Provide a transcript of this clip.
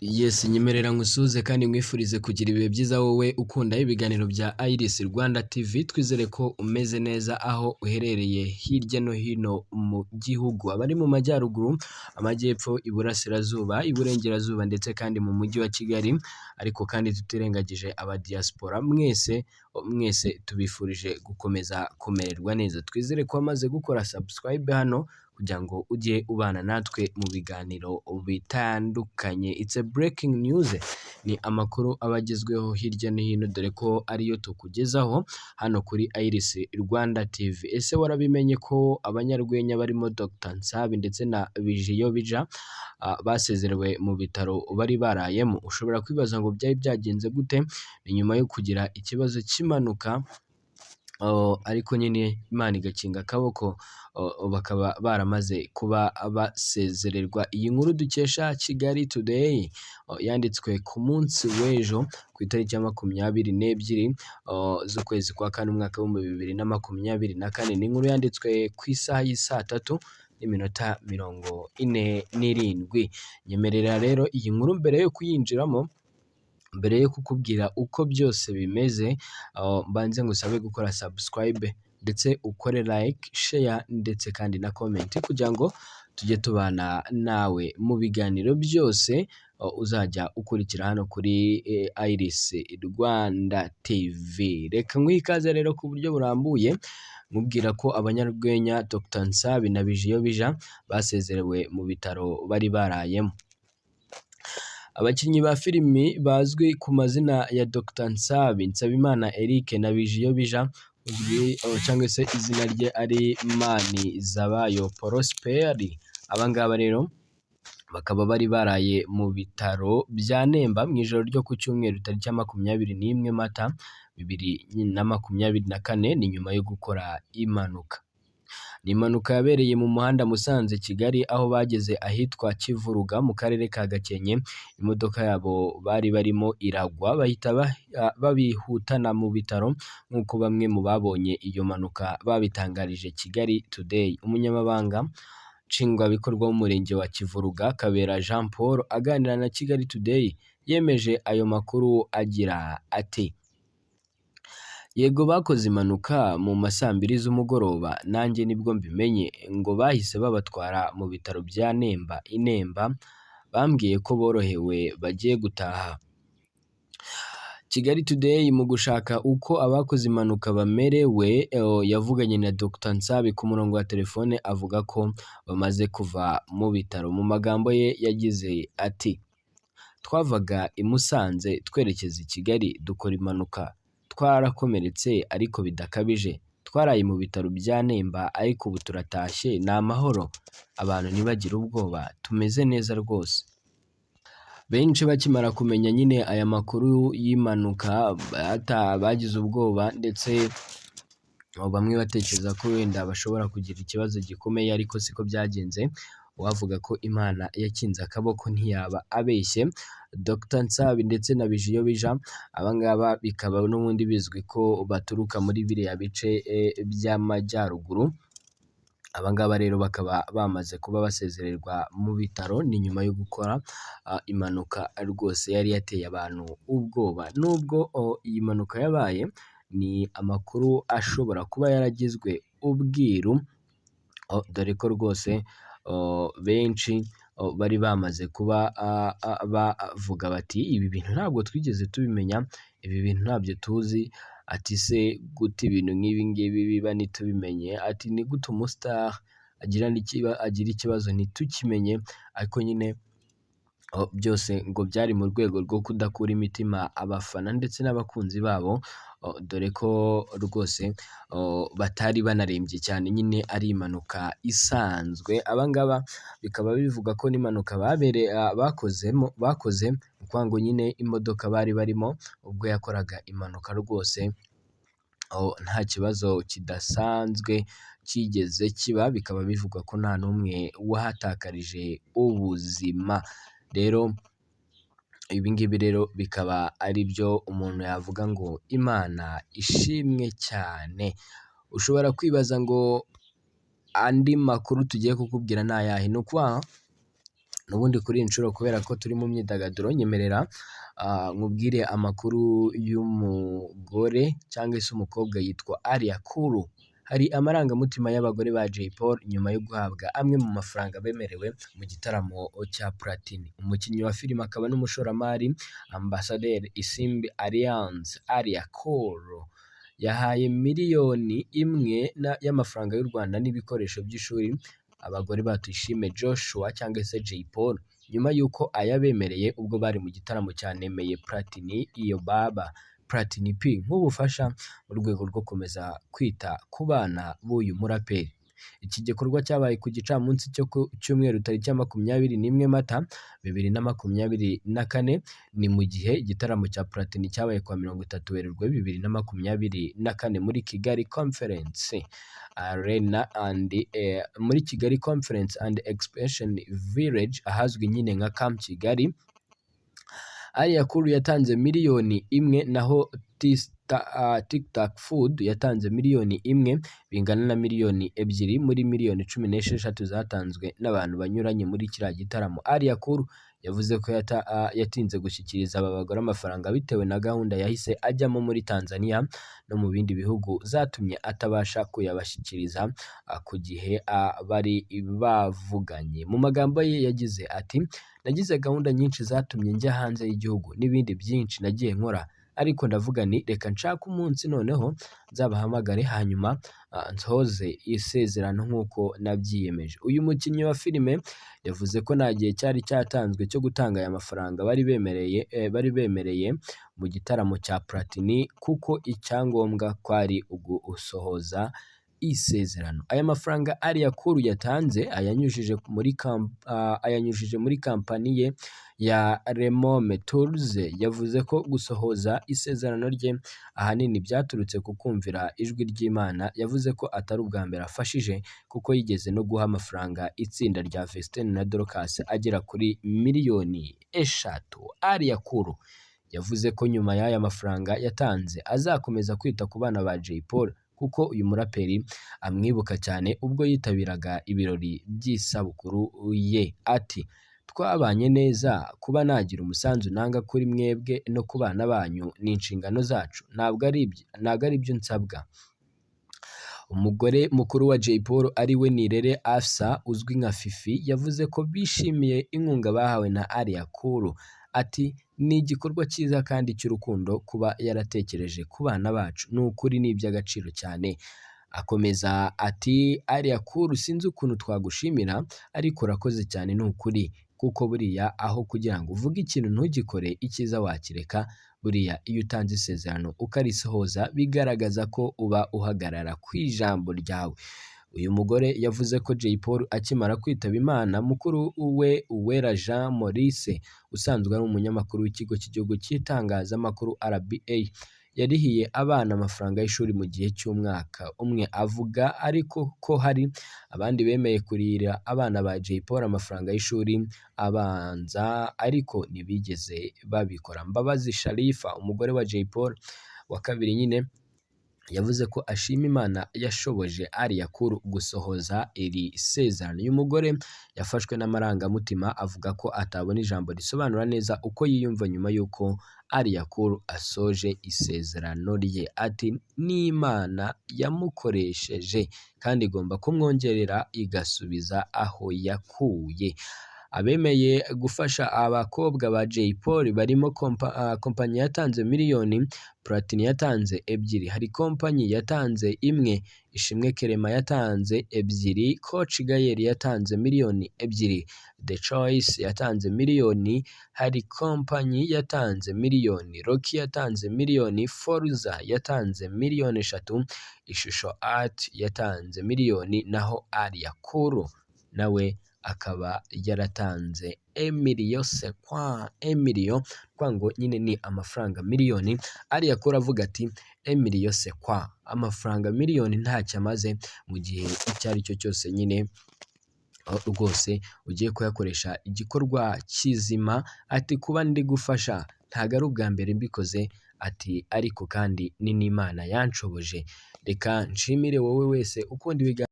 Yes, nyemerera nkusuhuze kandi nkwifurize kugira ibihe byiza wowe ukunda ibiganiro bya Iris Rwanda TV. Twizere ko umeze neza aho uherereye hirya no hino mu gihugu, abari mu majyaruguru, amajyepfo, iburasirazuba, iburengerazuba ndetse kandi mu mujyi wa Kigali, ariko kandi tutirengagije aba diaspora, mwese mwese tubifurije gukomeza kumererwa neza. Twizere ko wamaze gukora subscribe hano kugira ngo ujye ubana natwe mu biganiro bitandukanye. It's a breaking news, ni amakuru aba agezweho hirya no hino, dore ko ariyo tukugezaho hano kuri Iris Rwanda TV. Ese warabimenye ko abanyarwenya barimo Dr Nsabi ndetse na Bijiyobija basezerewe mu bitaro bari barayemo? Ushobora kwibaza ngo byari byagenze gute? Ni nyuma yo kugira ikibazo cy'impanuka, ariko nyine Imana igakinga akaboko, bakaba baramaze kuba basezererwa. Iyi nkuru dukesha Kigali Today yanditswe ku munsi w'ejo ku itariki ya 22 z'ukwezi kwa kane, umwaka w'2024. Ni inkuru yanditswe ku isaha y'isaa 3:47. Nyemerera rero iyi nkuru mbere yo kuyinjiramo, mbere yo kukubwira uko byose bimeze, mbanze ngusabe gukora subscribe ndetse ukore like, share ndetse kandi na comment kugira ngo tujye tubana nawe mu biganiro byose uzajya ukurikira hano kuri Iris Rwanda TV. Reka nguhe ikaze rero ku buryo burambuye, mubwira ko abanyarwenya Dr Nsabi na Bijiyobija basezerewe mu bitaro bari barayemo. Abakinnyi ba filimi bazwi ku mazina ya Dr Nsabi, Nsabimana Eric na Bijiyobija uzwi cyangwa se izina rye ari Manizabayo Prosper, aba ngaba rero bakaba bari baraye mu bitaro bya Nemba mu ijoro ryo ku cyumweru tariki ya 21 Mata 2024. Ni nyuma yo gukora impanuka. Ni impanuka yabereye mu muhanda Musanze Kigali, aho bageze ahitwa Kivuruga mu karere ka Gakenke, imodoka yabo bari barimo iragwa, bahita babihutana mu bitaro, nk'uko bamwe mu babonye iyo mpanuka babitangarije Kigali Today. Umunyamabanga Nshingwabikorwa w'umurenge wa Kivuruga, Kabera Jean Paul, aganira na Kigali Today yemeje ayo makuru agira ati: "Yego, bakoze impanuka mu ma saa mbiri z'umugoroba, nanjye nibwo mbimenye, ngo bahise babatwara mu bitaro bya Nemba i Nemba, bambwiye ko borohewe bagiye gutaha." Kigali Today mu gushaka uko abakoze impanuka bamerewe yavuganye na Dr Nsabi ku murongo wa telefone, avuga ko bamaze kuva mu bitaro. Mu magambo ye yagize ati: "Twavaga i Musanze twerekeza i Kigali dukora impanuka, twarakomeretse ariko bidakabije, twaraye mu bitaro bya Nemba ariko ubu turatashye ni amahoro, abantu ntibagire ubwoba, tumeze neza rwose." Benshi bakimara kumenya nyine aya makuru y'impanuka bagize ubwoba, ndetse bamwe batekereza ko wenda bashobora kugira ikibazo gikomeye, ariko siko byagenze. Uwavuga ko Imana yakinze akaboko ntiyaba abeshye. Dr Nsabi ndetse na Bijiyobija, aba ngaba bikaba n'ubundi bizwi ko baturuka muri biriya bice by'amajyaruguru. Aba ngaba rero bakaba bamaze kuba basezererwa mu bitaro, ni nyuma yo gukora impanuka rwose yari yateye abantu ubwoba. Nubwo iyi mpanuka yabaye, ni amakuru ashobora kuba yaragizwe ubwiru, dore ko rwose benshi bari bamaze kuba bavuga bati: "Ibi bintu ntabwo twigeze tubimenya, ibi bintu ntabyo tuzi." Ati: "Se gute ibintu nk'ibi ngibi biba ntitubimenye?" Ati: "Ni gute umustar agira ikibazo ntitukimenye?" Ariko nyine byose ngo byari mu rwego rwo kudakura imitima abafana ndetse n'abakunzi babo, dore ko rwose batari banarembye cyane, nyine ari impanuka isanzwe. Aba ngaba bikaba bivuga ko n'impanuka bakozemo bakoze, ni ukuvuga ngo nyine imodoka bari barimo ubwo yakoraga impanuka rwose nta kibazo kidasanzwe cyigeze kiba, bikaba bivugwa ko nta n'umwe wahatakarije ubuzima. Rero ibi ngibi rero bikaba ari byo umuntu yavuga ngo Imana ishimwe cyane. Ushobora kwibaza ngo andi makuru tugiye kukubwira ni ayahe? Ni ukuvuga N'ubundi kuri iyi nshuro, kubera ko turi mu myidagaduro, nyemerera nkubwire amakuru y'umugore cyangwa se umukobwa yitwa Alliah Cool. Hari amarangamutima y'abagore ba Jay Polly nyuma yo guhabwa amwe mu mafaranga bemerewe mu gitaramo cya Platini. Umukinnyi wa filime akaba n'umushoramari, Ambasaderi Isimbi Alliance Alliah Cool, yahaye 1 miliyoni y'amafaranga y'u Rwanda n'ibikoresho by'ishuri abagore ba Tuyishime Joshua cyangwa se Jay Polly, nyuma y'uko ayabemereye ubwo bari mu gitaramo cya Nemeye Platini iyo Baba Platini P, nk'ubufasha mu rwego rwo gukomeza kwita ku bana b'uyu muraperi. Iki gikorwa cyabaye ku gicamunsi cyo ku cyumweru tariki ya 21 Mata 2024. Ni mu gihe igitaramo cya Platini cyabaye kuwa 30 Werurwe 2024 muri Kigali Conference Arena and muri Kigali Conference and Exhibition Village, ahazwi nyine nka Camp Kigali. Alliah Cool yatanze 1 miliyoni naho Tic Tac Food yatanze 1 miliyoni, bingana na 2 miliyoni muri 16 miliyoni zatanzwe n'abantu banyuranye muri kiriya gitaramo. Alliah Cool yavuze ko yatinze gushyikiriza aba bagore amafaranga bitewe na gahunda yahise ajyamo muri Tanzania no mu bindi bihugu zatumye atabasha kuyabashyikiriza ku gihe bari bavuganye. Mu magambo ye yagize ati: "Nagize gahunda nyinshi zatumye njya hanze y'igihugu n'ibindi byinshi nagiye nkora, ariko ndavuga nti reka nshake umunsi noneho nzabahamagare, hanyuma nsohoze isezerano nk'uko nabyiyemeje." Uyu mukinnyi wa filime yavuze ko nta gihe cyari cyatanzwe cyo gutanga aya mafaranga bari bemereye mu gitaramo cya Platini, kuko icyangombwa kwari ugusohoza isezerano. Aya mafaranga Alliah Cool yatanze ayanyujije muri kampani ye ya Remome Tours. Yavuze ko gusohoza isezerano rye ahanini byaturutse ku kumvira ijwi ry'Imana. Yavuze ko atari ubwa mbere afashije, kuko yigeze no guha amafaranga itsinda rya Vestine na Dorcas agera kuri 3 miliyoni. Alliah Cool yavuze ko nyuma y'aya mafaranga yatanze azakomeza kwita ku bana ba Jay Polly, kuko uyu muraperi amwibuka cyane ubwo yitabiraga ibirori by'isabukuru ye. Ati: "Twabanye neza, kuba nagira umusanzu nanga kuri mwebwe no ku bana banyu ni inshingano zacu, ntabwo ari ibyo nsabwa." Umugore mukuru wa Jay Polly, ari we Nirere Afsa uzwi nka Fifi, yavuze ko bishimiye inkunga bahawe na Alliah Cool. Ati: "Ni igikorwa cyiza kandi cy'urukundo kuba yaratekereje ku bana bacu, ni ukuri ni iby'agaciro cyane." Akomeza ati: "Alliah Cool, sinzi ukuntu twagushimira, ariko urakoze cyane ni ukuri, kuko buriya aho kugira ngo uvuge ikintu ntugikore, icyiza wakireka. Buriya iyo utanze isezerano ukarisohoza bigaragaza ko uba uhagarara ku ijambo ryawe." Uyu mugore yavuze ko Jay Polly akimara kwitaba Imana, mukuru we Uwera Jean Maurice usanzwe ari umunyamakuru w'ikigo cy'igihugu cy'itangazamakuru RBA yarihiye abana amafaranga y'ishuri mu gihe cy'umwaka umwe. Avuga ariko ko hari abandi bemeye kurihira abana ba Jay Polly amafaranga y'ishuri abanza, ariko ntibigeze babikora. Mbabazi Sharifa, umugore wa Jay Polly wa kabiri nyine, yavuze ko ashima Imana yashoboje Alliah Cool gusohoza iri sezerano. Uyu mugore yafashwe n'amarangamutima, avuga ko atabona ijambo risobanura neza uko yiyumva nyuma y'uko Alliah Cool asoje isezerano rye. Ati: "N'Imana yamukoresheje kandi igomba kumwongerera igasubiza aho yakuye." Abemeye gufasha abakobwa ba Jay Polly barimo kompanyi yatanze miliyoni, Platini yatanze 2, hari kompanyi yatanze 1, Ishimwe Clement yatanze 2, Coach Gael yatanze 2 miliyoni, The Choice yatanze miliyoni, hari kompanyi yatanze miliyoni, Rocky yatanze miliyoni, Forza yatanze 3 miliyoni, Ishusho Art yatanze miliyoni, naho Alliah Cool nawe akaba yaratanze emiliyo sekwa emiliyo, kwa ngo nyine ni amafaranga miliyoni. Alliah Cool avuga ati: "Emiliyo sekwa, amafaranga miliyoni ntacyo amaze mu gihe icyo ari cyo cyose nyine rwose ugiye kuyakoresha igikorwa kizima." Ati: "Kuba ndi gufasha ntabwo ari ubwa mbere mbikoze," ati, "ariko kandi ni n'Imana yanshoboje." Reka nshimire wowe wese ukunda ibiganiro.